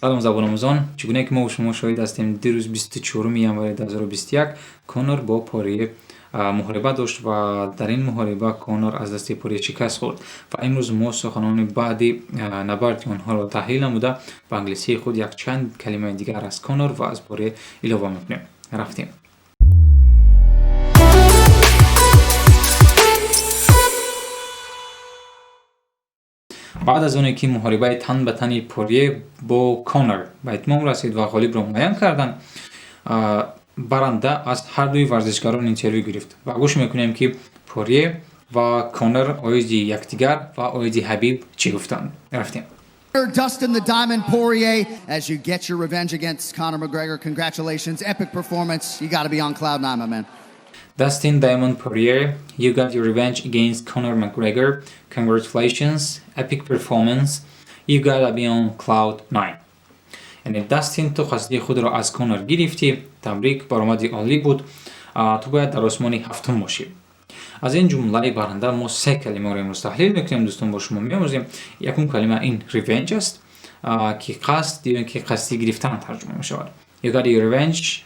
Салом, забономӯзон! Чӣ гуна ки мо шумо шоҳид ҳастем, дирӯз, 24 январи 2021, Конор бо Порье муҳориба дошт ва дар ин муҳориба Конор аз дасти Порье шикаст хӯрд. Ва имрӯз мо суханони баъди набарди онҳоро таҳлил намуда, ба англисии худ якчанд калимаи дигар аз Конор ва аз Порье илова мекунем. Рафтем. Баъд аз оне ки муҳорибаи тан ба тани Порье бо Конор ба итмом расид ва ғолибро муайян карданд, баранда аз ҳардуи варзишгарон интервю гирифт ва гӯш мекунем, ки Порье ва Конор оиди якдигар ва оиди Ҳабиб чӣ гуфтанд. Рафтем. Dustin the Diamond Poirier, as you get your revenge against Conor McGregor. Congratulations. Epic performance. You got to be on cloud nine, my man. Dustin Diamond Poirier, you got your revenge against Conor McGregor. Congratulations. Epic performance. You gotta be on cloud nine. Яъне, Дастин, ту қасди худро аз Конор гирифтӣ, табрик, баромади олӣ буд, ту бояд дар осмони ҳафтум бошӣ. Аз ин ҷумлаи баранда мо се калимаро имрӯз таҳлил мекунем, дӯстон, бо шумо меомӯзем. Якум калима ин revenge аст, ки қасд ё ки қасдӣ гирифтан тарҷума мешавад. You got your revenge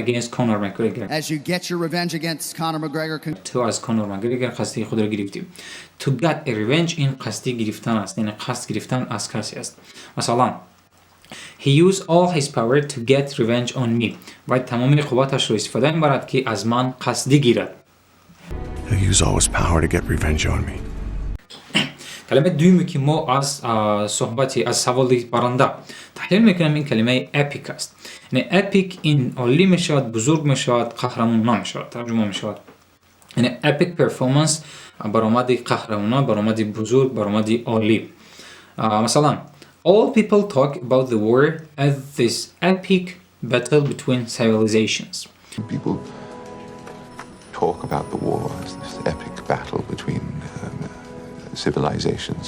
against Conor McGregor. As you get your revenge against Conor McGregor. Ту аз Конор Макгрегор қасди худро гирифтӣ. To get a revenge ин қасдӣ гирифтан аст, яъне қасд гирифтан аз касе аст. Масалан, He used all his power to get revenge on me. Вай тамоми қувваташро истифода мебарад, ки аз ман қасдӣ гирад. He'll use all his power to get revenge on me. Калимаи дуюме, ки мо аз суҳбати, аз саволи баранда таҳлил мекунем, ин калимаи epic аст. Яъне epic ин олӣ мешавад, бузург мешавад, қаҳрамонона мешавад, тарҷума мешавад. Яъне epic performance, баромади қаҳрамона, баромади бузург, баромади олӣ. Масалан, All people talk about the war as this epic battle between civilizations. People talk about the war as this epic battle between civilizations.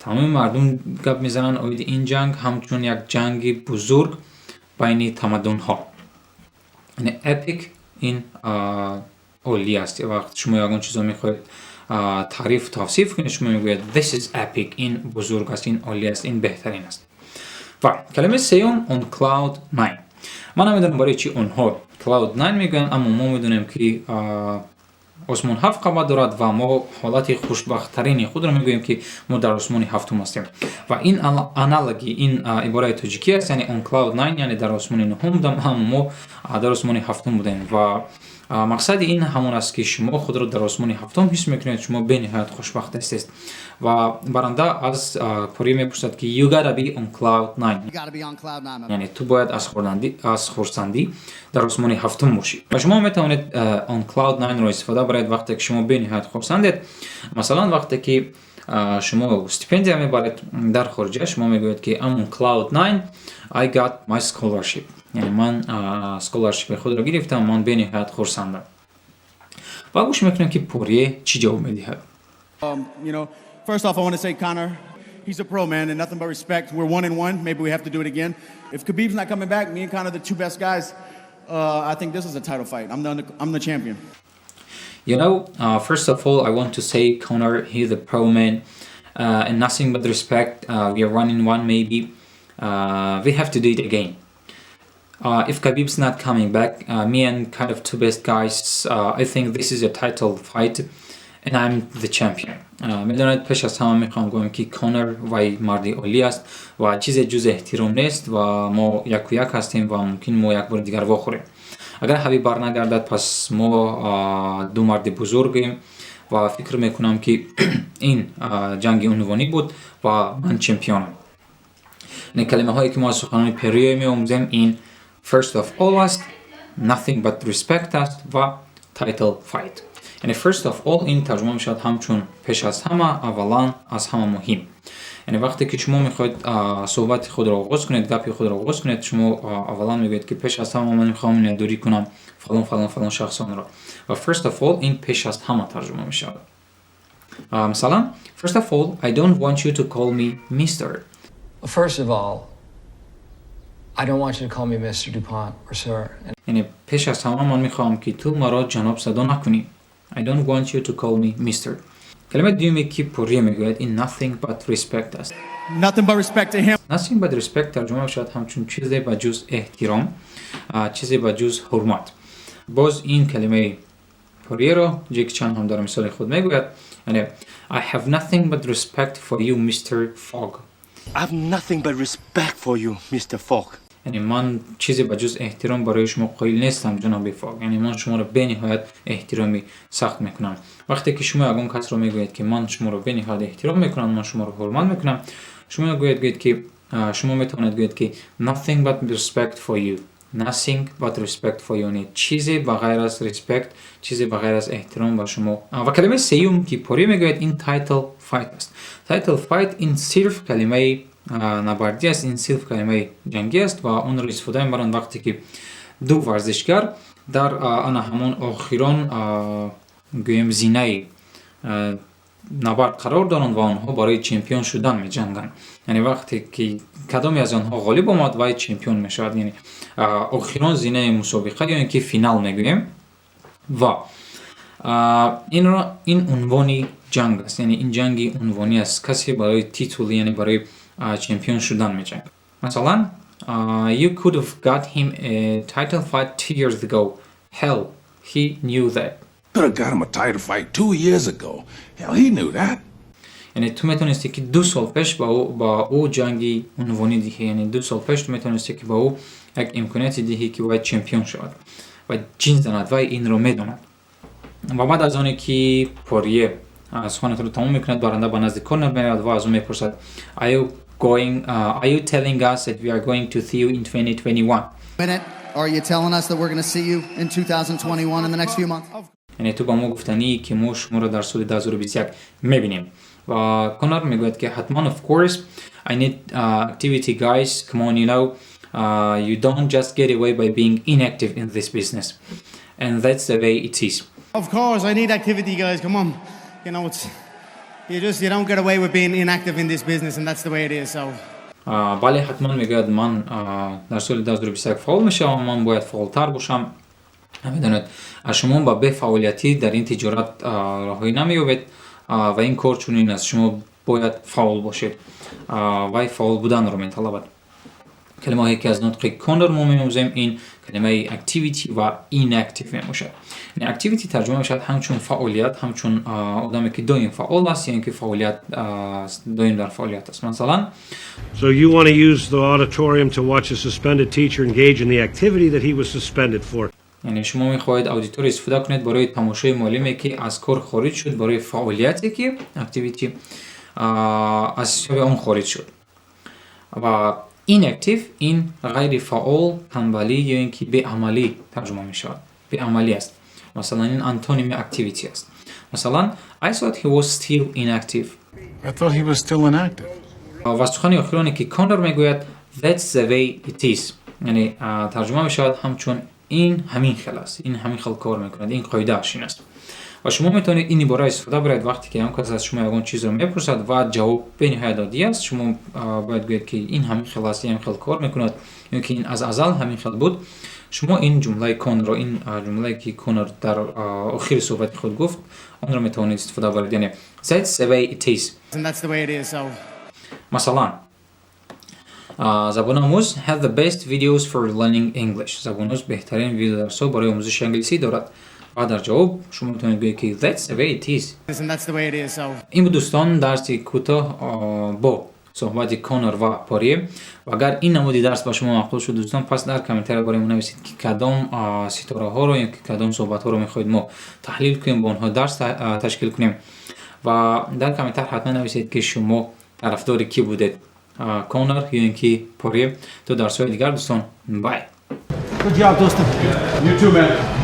Тамоми мардум гап мезананд оиди ин ҷанг ҳамчун як ҷанги бузург байни тамаддунҳо. Яъне epic ин олӣ аст. Вақт шумо ягон чизо мехоҳед таъриф, тавсиф кунед, шумо мегӯяд: "This is epic", ин бузург аст, ин олӣ аст, ин беҳтарин аст. Ва калимаи сеюм on cloud nine. Ман намедонам, барои чӣ онҳо cloud nine мегӯянд, аммо мо медонем, ки осмон ҳафт қабат дорад ва мо ҳолати хушбахттарини худро мегӯем, ки мо дар осмони ҳафтум ҳастем. Ва ин аналоги ин ибораи тоҷикӣ аст, яъне on cloud nine, яъне дар осмони нуҳум будам, аммо мо дар осмони ҳафтум будем. Ва мақсади ин ҳамон аст, ки шумо худро дар осмони ҳафтум ҳис мекунед, шумо бениҳоят хушбахт ҳастед. Ва баранда аз Порье мепурсад, ки "You gotta be on cloud nine", яъне ту бояд аз хурсандӣ дар осмони ҳафтум бошӣ. Ва шумо метавонед on cloud nine-ро истифода баред, вақте ки шумо бениҳоят хурсандед. Масалан, вақте ки шумо стипендия мебаред дар хориҷа, шумо мегӯед, ки "I'm on cloud nine, I got my scholarship", яъне ман scholarship худро гирифтам, ман бениҳоят хурсандам. Ва гӯш мекунем, ки Порье чӣ ҷавоб медиҳад. First off, I want to say Conor, he's a pro, man, and nothing but respect. We're 1-1. Maybe we have to do it again. If Khabib's not coming back, me and Conor, the two best guys. I think this is a title fight. I'm the champion. First of all, I want to say Conor, he's a pro, man, and nothing but respect. We are 1-1, maybe. We have to do it again. If Khabib's not coming back, me and kind of two best guys, I think this is a title fight, and I'm the champion. Медонед, пеш аз ҳама мехоҳам гӯям, ки Конор вай марди олӣ аст ва чизе ҷуз эҳтиром нест ва мо яку як ҳастем ва мумкин мо як бори дигар вохӯрем. Агар Ҳабиб барнагардад, пас мо ду марди бузургем ва фикр мекунам, ки ин ҷанги унвонӣ буд ва ман чемпионам. Ин калимаҳое, ки мо аз суханони Порье меомӯзем, ин first of all аст, nothing but respect аст ва title fight. Яъне first of all ин тарҷума мешавад ҳамчун пеш аз ҳама, аввалан, аз ҳама муҳим. Яъне вақте ки шумо мехоҳед суҳбати худро оғоз кунед, гапи худро оғоз кунед, шумо аввалан мегӯед, ки пеш аз ҳама ман мехоҳам миннатдорӣ кунам фалон, фалон, фалон шахсонро. Ва first of all ин пеш аз ҳама тарҷума мешавад. Масалан, First of all, I don't want you to call me Mister. First of all, I don't want you to call me Mr. DuPont or sir. And Яъне пеш аз ҳама ман мехоҳам, ки ту маро ҷаноб садо накунӣ. I don't want you to call me Mister. Калимаи дуюме, ки Порье мегӯяд, ин "nothing but respect" аст. Nothing but respect to him. "Nothing but respect" тарҷума мешавад ҳамчун чизе ба ҷуз эҳтиром, чизе ба ҷуз ҳурмат. Боз ин калимаи Порьеро Ҷеки Чан ҳам дар мисоли худ мегӯяд, яъне "I have nothing but respect for you, Mr. Fogg." I have nothing but respect for you, Mr. Fogg. Яъне ман чизе ба ҷуз эҳтиром барои шумо қоил нестам, ҷаноби Фог, яъне ман шуморо бениҳоят эҳтироми сахт мекунам. Вақте ки шумо ягон касро мегӯед, ки ман шуморо бениҳоят эҳтиром мекунам, ман шуморо ҳурмат мекунам, шумо гӯед ки шумо метавонед гӯед ки "nothing but respect for you", "nothing but respect for you", яъне чизе ба ғайр аз respect, чизе ба ғайр аз эҳтиром ба шумо. Ва калимаи сеюм, ки Порье мегӯяд, ин "title fight" аст. "Title fight" ин сирф калимаи набардӣ аст, ин сирф калимаи ҷангӣ аст ва онро истифода мебаранд, вақте ки ду варзишгар дар ана ҳамон охирон, гӯем, зинаи набард қарор доранд ва онҳо барои чемпион шудан меҷанганд. Яъне вақте ки кадоме аз онҳо ғолиб омад, вай чемпион мешавад. Яъне охирон зинаи мусобиқа ё ин ки финал мегӯем ва инро ин унвони ҷанг аст, яъне ин ҷанги унвонӣ аст. Касе барои титул, яъне барои чемпион шудан меҷангад. Масалан, "You could have got him a title fight 2 years ago. Hell, he knew that." Could have got him a title fight 2 years ago. Hell, he knew that. Яъне ту метавонисти, ки 2 сол пеш ба ӯ ҷанги унвонӣ диҳӣ, яъне 2 сол пеш ту метавонисти, ки ба ӯ як имконияте диҳӣ, ки бояд чемпион шавад ва ҷин занад, вай инро медонад. Ва баъд аз оне ки Порье суханатро тамом мекунад, баранда ба назди Конор меравад ва аз ӯ мепурсад: Are you telling us that we are going to see you in 2021?" Minute, are you telling us that we're going to see you in 2021, in the next few months? Яъне ту ба мо гуфтанӣ, ки мо шуморо дар соли 2021 мебинем? Ва Конор мегӯяд, ки ҳатман, "Of course, I need activity, guys. Come on, you don't just get away by being inactive in this business, and that's the way it is." Of course, I need activity, guys. Come on. It's you just you don't get away with being inactive in this business, and that's the way it is. So Бале, ҳатман, мегӯяд, ман дар соли 2021 фаъол мешавам, ман бояд фаъолтар бошам. Медонед, шумо ба бефаъолиятӣ дар ин тиҷорат роҳӣ намеёбед ва ин кор чунин аст, шумо бояд фаъол бошед, вай фаъол буданро металабад. Калимаҳое, ки аз нутқи Конор мо меомӯзем, ин калимаи activity ва inactive мебошад. Яъне activity тарҷума мешавад ҳамчун фаъолият, ҳамчун одаме, ки доим фаъол аст, ё ин ки фаъолият, доим дар фаъолият аст. Масалан: So you want to use the auditorium to watch a suspended teacher engage in the activity that he was suspended for. Яъне шумо мехоҳед аудитория истифода кунед барои тамошои муаллиме, ки аз кор хориҷ шуд, барои фаъолияте, ки activity, аз ҳисоби он хориҷ шуд. Ва inactive ин ғайрифаъол, танбалӣ ё ин ки беамалӣ тарҷума мешавад, беамалӣ аст. Масалан, ин антоними activity аст. Масалан, "I thought he was still inactive." I thought he was still inactive. Ва сухани охироне, ки Конор мегӯяд, "That's the way it is", яъне тарҷума мешавад ҳамчун ин ҳамин хел аст, ин ҳамин хел кор мекунад, ин қоидааш ин аст. Ва шумо метавонед ин ибора истифода баред, вақте ки ягон кас аз шумо ягон чизро мепурсад ва ҷавоб бениҳоят оддӣ аст. Шумо бояд гӯед, ки ин ҳамин хел аст, ин ҳамин хел кор мекунад ё ки ин аз азал ҳамин хел буд. Шумо ин ҷумлаи Конорро, ин ҷумлае, ки Конор дар охири суҳбати худ гуфт, онро метавонед истифода баред, яъне "That's the way it is." And that's the way it is. So Масалан, "Забономӯз have the best videos for learning English." Забономӯз беҳтарин видеодарсҳо барои омӯзиши англисӣ дорад. Ва дар ҷавоб шумо метавонед гӯед, ки "That's the way it is." And that's the way it is. So Ин буд, дӯстон, дарси кӯтоҳ бо суҳбати Конор ва Порье. Ва агар ин намуди дарс ба шумо маъқул шуд, дӯстон, пас дар комментария барои мо нависед, ки кадом ситораҳоро ё ки кадом суҳбатҳоро мехоҳед мо таҳлил кунем, бо онҳо дарс ташкил кунем. Ва дар комментар ҳатман нависед, ки шумо тарафдори кӣ будед, Конор ё ин ки Порье. То дарсҳои дигар, дӯстон, bye. Good job, Dustin. You too, man.